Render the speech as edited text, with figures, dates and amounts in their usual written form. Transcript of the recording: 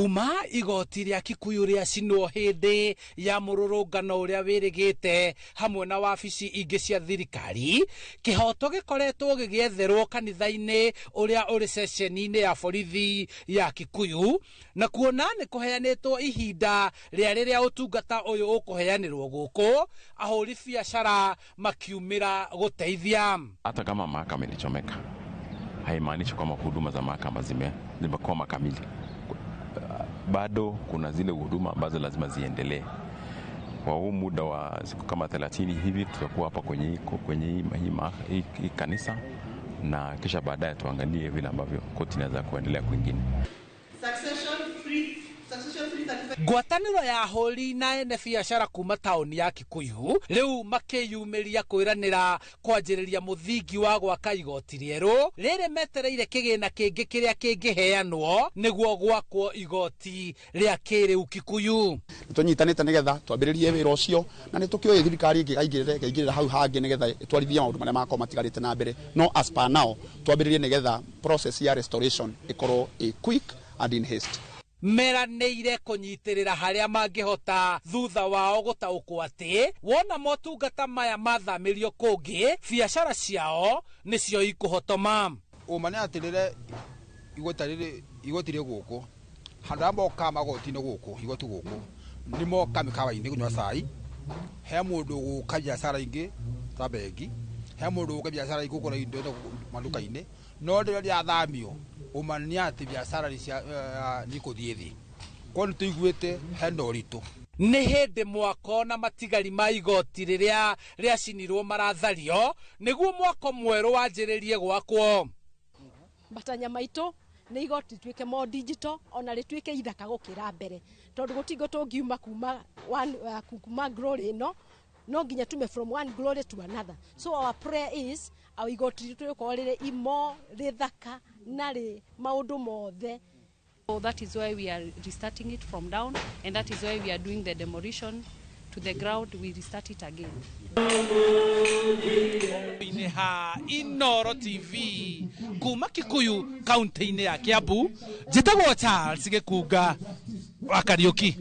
Kuma igoti rĩa Kikuyu rĩacinwo hĩndĩ ya mũrũrũngano ũrĩa wĩrĩgĩte hamwe na wabici ingĩ cia thirikari, kĩhoto gĩkoretwo gĩgĩetherwo kanitha-inĩ ũrĩa ũrĩ ceceni-inĩ ya borithi ya Kikuyu, na kuona nĩ kũheanĩtwo ihinda rĩa rĩrĩa ũtungata ũyũ ũkũheanĩrwo gũkũ, ahũri biacara makiumĩra gũteithia. Hata kama mahakama ilichomeka haimaanishi kwamba huduma za mahakama zimekwama kamili. Bado kuna zile huduma ambazo lazima ziendelee. Kwa huu muda wa siku kama 30 hivi tutakuwa hapa kwenye hii kanisa, na kisha baadaye tuangalie vile ambavyo koti inaweza kuendelea kwingine. Ngwatanĩro ya ahũri na ene biacara kuma taũni ya Kikuyu rĩu makĩyumĩria kwĩranĩra kwanjĩrĩria mũthingi wa gwaka igoti rĩerũ rĩrĩ metereire kĩgĩna kĩngĩ kĩrĩa kĩngĩheanwo nĩguo gwakwo igoti rĩa kĩrĩu Kikuyu. Nĩ tũnyitanĩte nĩgetha twambĩrĩrie wĩra ũcio, na nĩ tũkĩũĩ thirikari ĩngĩkaingĩrĩra ĩkaingĩrĩra hau hangĩ nĩgetha ĩtwarithie maũndũ marĩa makorwo matigarĩte na mbere, no as per now twambĩrĩrie nĩgetha process ya restoration ĩkorwo ĩ quick and in haste. Meranĩire kũnyitĩrĩra harĩa mangĩhota thutha wao gũtaũkwo atĩ wona motungata maya mathamĩrio kũngĩ, biacara ciao nĩcio ikũhotoma. Ũma nĩ atĩ rĩrĩa igoti rĩrĩ, igoti rĩ gũkũ, handũ arĩa mokaga magoti-inĩ gũkũ, igoti gũkũ nĩ moka mĩkawa-inĩ kũnyua cai, he mũndũ gũka biacara ingĩ ta bengi, he mũndũ gũka biacara ingĩ kũgũra indo maduka-inĩ, no rĩrĩa rĩathamio, ũma nĩ atĩ biacara nĩ ikũthiĩ thĩ. Korwo nĩ tũiguĩte hena ũritũ. Nĩ hĩndĩ mwako na matigari ma igoti rĩrĩa rĩacinirwo marathario nĩguo mwako mwerũ wanjĩrĩrie gwakwo. Matanya maitũ nĩ igoti rĩtuĩke more digital, ona rĩtuĩke ithaka gũkĩra mbere, tondũ gũtingo tũngiuma kuma one, kuma glory ĩno no nginya tume from one glory to another. So our prayer is our igoti ritũ rĩkorwo rĩrĩ imo rĩthaka na rĩ maũndũ mothe. So that is why we are restarting it from down, and that is why we are doing the demolition to the ground. We restart it again. Inĩ ha Inoro TV kuma Kikuyu, kaunti-inĩ ya Kiambu, njĩtagwo Charles Gĩkunga wa Kariũki.